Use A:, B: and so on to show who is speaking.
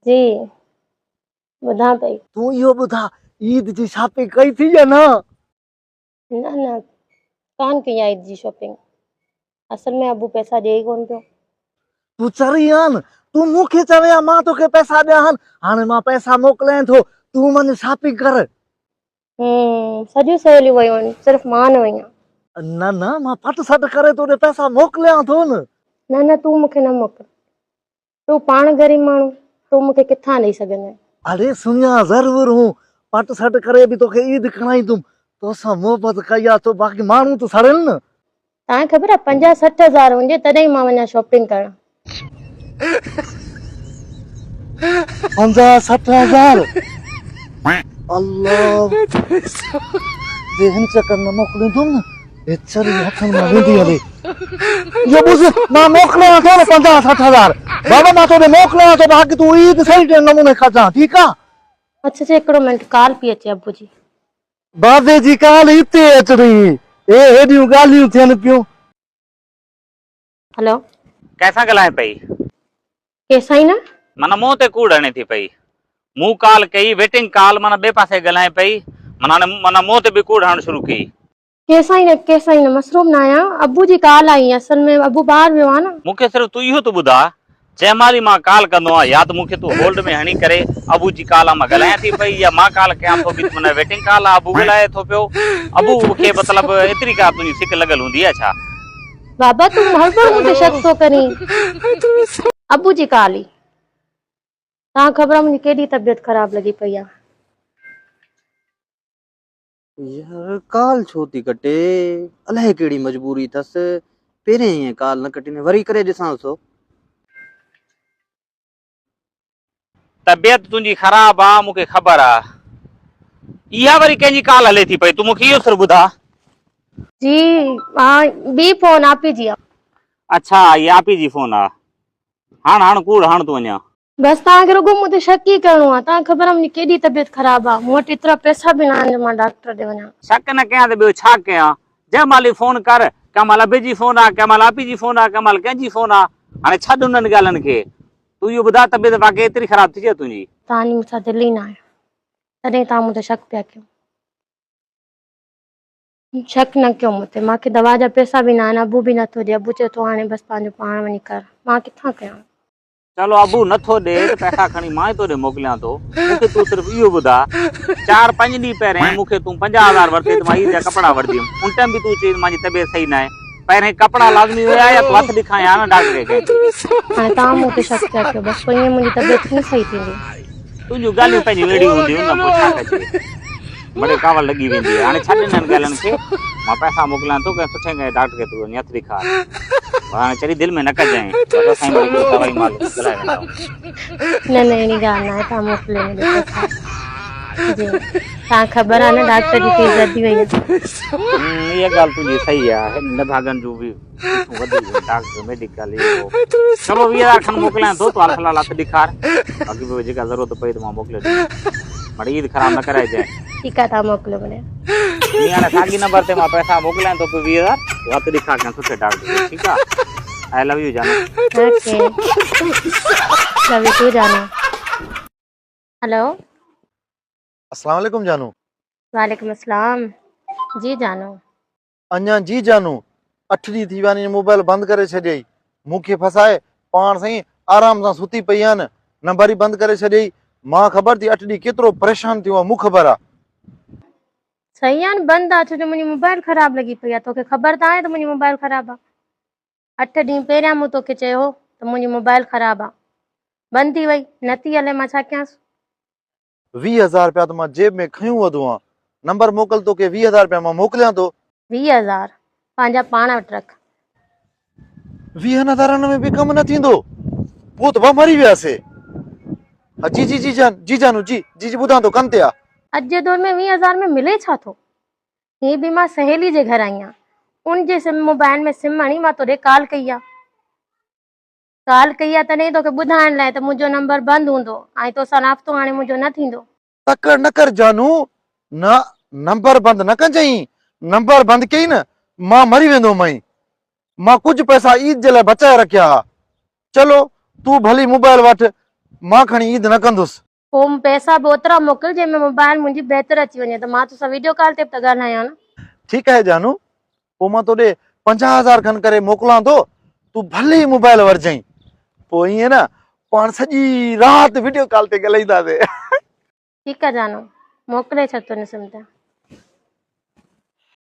A: جي ٻڌان پئي.
B: تون اهو ٻڌاء عيد جي شاپنگ ڪئي ٿي يا نه؟
A: نه نه ڪانه ڪئي آهي عيد جي شاپنگ اصل ۾ ابو پئسا ڏئي ڪونه پيو.
B: تون چري آن تون مون کي چوين ها مان توکي پئسا ڏيان هان هاڻي مان پئسا موڪليان ٿو تون وڃ شاپنگ ڪر.
A: هم سڄيون سهيليون ويون آهن صرف مان نه وئي آهيان.
B: نه نه مان ڦٽ سٽ ڪري تو ڏي پئسا موڪليان ٿو نه.
A: نه نه تون مون کي نه موڪل تون پاڻ غريب ماڻهو تون مون کي ڪٿان ڏئي سگهندين.
B: اڙي سڃا ضرور هون پٽ سٽ ڪري به توکي عيد کڻائيندم توسان محبت ڪئي آ تو باقي ماڻهو ته سڙين نه.
A: توهان کي خبر آ پنجاهه 60 هزار هجي تڏهن ئي مان وڃان شاپنگ ڪرڻ.
B: 50 60 هزار الله جي هن چڪر نه موڪليندم نه هي چري هٿن مان ويندي هلي. اهو ٻڌ مان موڪليان ٿو نه 50 60 هزار بابا مان توڏي موڪليان ٿو باقي تون عيد صحيح نموني کجان ٺيڪ آ.
A: اڇا اڇا هڪڙو منٽ ڪال پئي اچي ابو جي.
B: بابي جي ڪال هتي اچڻي هئي. هي هيڏيون ڳالهيون ٿين پيون.
A: هلو.
C: ڪنهن سان ڳالهائين پئي؟
A: ڪنهن سان ئي نه.
C: معنيٰ منهن تي ڪوڙ هڻي ٿي پئي. مون ڪال ڪئي، ويٽنگ ڪال، معنيٰ ٻئي پاسي ڳالهائين پئي. معنيٰ هاڻي معنيٰ منهن تي به ڪوڙ هڻڻ شروع ڪئي.
A: ڪنهن سان ئي نه، ڪنهن سان ئي نه، مصروف نه آهيان. ابو جي ڪال آئي، اصل ۾ ابو ٻاهر ويو آهي نه.
C: مون کي صرف تون اهو ته ٻڌاء جنهن مهل ئي مان ڪال ڪندو آهيان يا ته مون کي تون هولڊ ۾ هڻي ڪري ابو جي ڪال آ مان ڳالهايان ٿي پئي يا مان ڪال ڪيان ٿو به ته معنيٰ ويٽنگ ڪال آ ابو ڳالهائي ٿو پيو ابو کي مطلب ايتري ڪا تنهنجي سڪ لڳل هوندي آ ڇا؟
A: بابا تون هڙبڙ مون تي شڪ ٿو ڪرين. ابو جي ڪال ئي. توهان خبر آ منهنجي ڪيڏي طبيعت خراب لڳي پئي آ.
D: يار ڪال ڇو ٿي ڪٽي الائي ڪهڙي مجبوري اٿس پهرين ائين ڪال نه ڪٽيندي وري ڪري ڏسانس ٿو.
C: طبيعت تنهنجي خراب آ مون کي خبر آ. اها وري ڪنهن جي ڪال هلي ٿي پئي تون مون کي اهو صرف ٻڌاء.
A: جي ها ٻي فون آپي جي آ.
C: اڇا هي آپي جي فون آ. هاڻ هاڻ ڪوڙ هاڻ تون اڃا.
A: بس توهان کي رڳو مون تي شڪ ئي ڪرڻو آهي. توهان کي خبر آهي منهنجي ڪيڏي طبيعت خراب آهي. مون وٽ ايترا پئسا به نه آهن جو مان ڊاڪٽر ڏي وڃان.
C: شڪ نه ڪيان ته ٻيو ڇا ڪيان. جنهن مهل ئي فون ڪر، ڪنهن مهل ابي جي فون آ، ڪنهن مهل آپي جي فون آ، ڪنهن مهل ڪنهن جي فون آ. هاڻي ڇڏ انهن ڳالهين کي. تون اهو ٻڌاء طبيعت واقعي ايتري خراب ٿي ڇا تنهنجي؟
A: توهان جي مون سان دل ئي نه آهي. تڏهن توهان مون تي شڪ پيا ڪيو. شڪ نه ڪيو مون تي. مان کي دوا جا پئسا به نه آهن. ابو به نٿو ڏي. ابو چئي ٿو هاڻي بس پنهنجو پاڻ وڃي ڪر. مان ڪٿان ڪيان؟
C: چلو ابو نٿو ڏي ته پئسا کڻي مان ئي توڏي موڪليان ٿو، مون کي تون صرف اهو ٻڌاء، چار پنج ڏينهن پهرين مون کي تون 50 هزار ورتي ته مان عيد جا ڪپڙا وٺديم، ان ٽائيم به تون چئين ته مانجي طبيعت صحيح ناهي، پهرين ڪپڙا لازمي هيا يا تون هٿ ڏکايان ها نه ڊاڪٽر کي ڪنهن کي.
A: هاڻي توهان مون تي شڪ پيا ڪيو، بس پوء ائين منهنجي طبيعت ڪيئن صحيح ٿيندي؟
C: تنهنجون ڳالهيون پنهنجون اهڙيون هونديون نه پوء ڇا ڪجي. مڙئي ڪاوڙ لڳي ويندي آهي. هاڻي ڇڏ انهن ڳالهين کي. مان پئسا موڪليان ٿو ڪنهن سٺي ڪنهن ڊاڪٽر کي تون وڃي هٿ ڏيکار. پر هاڻي چري دل ۾ نه ڪجانء. بس اسان ئي مڙئي ڪو دوائي مال ڳالهائي ويندا آهيون.
A: نه نه اهڙي ڳالهه ناهي توهان موڪليو مون ڏي پئسا. جي توهان کي خبر آهي نه ڊاڪٽر جي فيس وڌي وئي آهي.
C: اها ڳالهه تنهنجي صحيح آهي. هن نڀاڳن جون به فيسون وڌي ويون ڊاڪٽر ميڊيڪل هي هو. چلو 20 هزار کن موڪليان ٿو تون حال في الحال هٿ ڏيکار. باقي پوء جيڪا ضرورت پئي ته مان موڪلي ڏيندس. مڙئي عيد خراب نه ڪرائجانء.
A: ٺيڪ آ توهان موڪليو مڙئي.
C: ني هاڻي ساڳي نمبر تي مان پئسا موڪليان ٿو پيو 20 هزار تون هٿ ڏيکار ڪنهن سٺي ڊاڪٽر کي ٺيڪ آ. آء لو يو جانو.
A: اوڪي لو you two جانو. هلو.
E: السلام عليڪم جانو.
A: وعليڪم السلام جي جانو.
E: اڃا جي جانو، اٺ ڏينهن ٿي ويا آهن موبائل بند ڪري ڇڏيئي، مون کي ڦاسائي پاڻ سائين آرام سان ستي پئي آهين، نمبر ئي بند ڪري ڇڏيئي، مان خبر ٿي اٺ ڏينهن ڪيترو پريشان ٿيو آهيان مون خبر آ.
A: صحيح آ نه بند آ ڇو جو منهنجي موبائل خراب لڳي پئي آ توکي خبر ته آهي ته منهنجي موبائل خراب آ اٺ ڏينهن پهريان مون توکي چيو هو ته منهنجي موبائل خراب آ بند ٿي وئي نٿي هلي مان ڇا ڪيانس.
E: 20 هزار رپيا ته مان جيب ۾ کنيون وڌو آن. نمبر موڪل توکي 20 هزار رپيا مان موڪليان ٿو.
A: 20 هزار پنهنجا پاڻ وٽ رک.
E: ويهن هزارن ۾ به ڪم نه ٿيندو. پوء ته ڀاء مري وياسي. ها جي جي جي جان جي جانو جي جي جي ٻڌان ٿو ڪن تي آ.
A: اڄ جي دور ۾ 20 هزار ۾ ملي ڇا ٿو؟ هي به مان سهيلي جي گهر آئي آن. ان جي سم موبائل ۾ سم هڻي مان توڏي ڪال ڪئي آ. ڪال ڪئي آ تڏهن توکي ٻڌائڻ لاء ته منهنجو نمبر بند هوندو ۽ توسان رابطو هاڻي منهنجو نه ٿيندو.
E: تڪڙ نه ڪر جانو، نه نمبر بند نه ڪجئين، نمبر بند ڪيئي نه مان مري ويندومئين. مان ڪجهه پئسا عيد جي لاء بچائي رکيا ها. چلو تون ڀلي موبائل وٺ، مان کڻي عيد نه ڪندس.
A: پوء پئسا به اوترا موڪل جنهن ۾ موبائل منهنجي بهتر اچي وڃي ته مان توسان ويڊيو ڪال تي به ته ڳالهايان نه.
E: ٺيڪ آهي جانو، پوء مان توڏي 50 هزار کن ڪري موڪلان ٿو، تون ڀلي موبائل ورجئين. پوء ائين نه پاڻ سڄي رات ويڊيو ڪال تي ڳالهائينداسين.
A: ٺيڪ آهي جانو، موڪلي ڇڏ تون سم تي.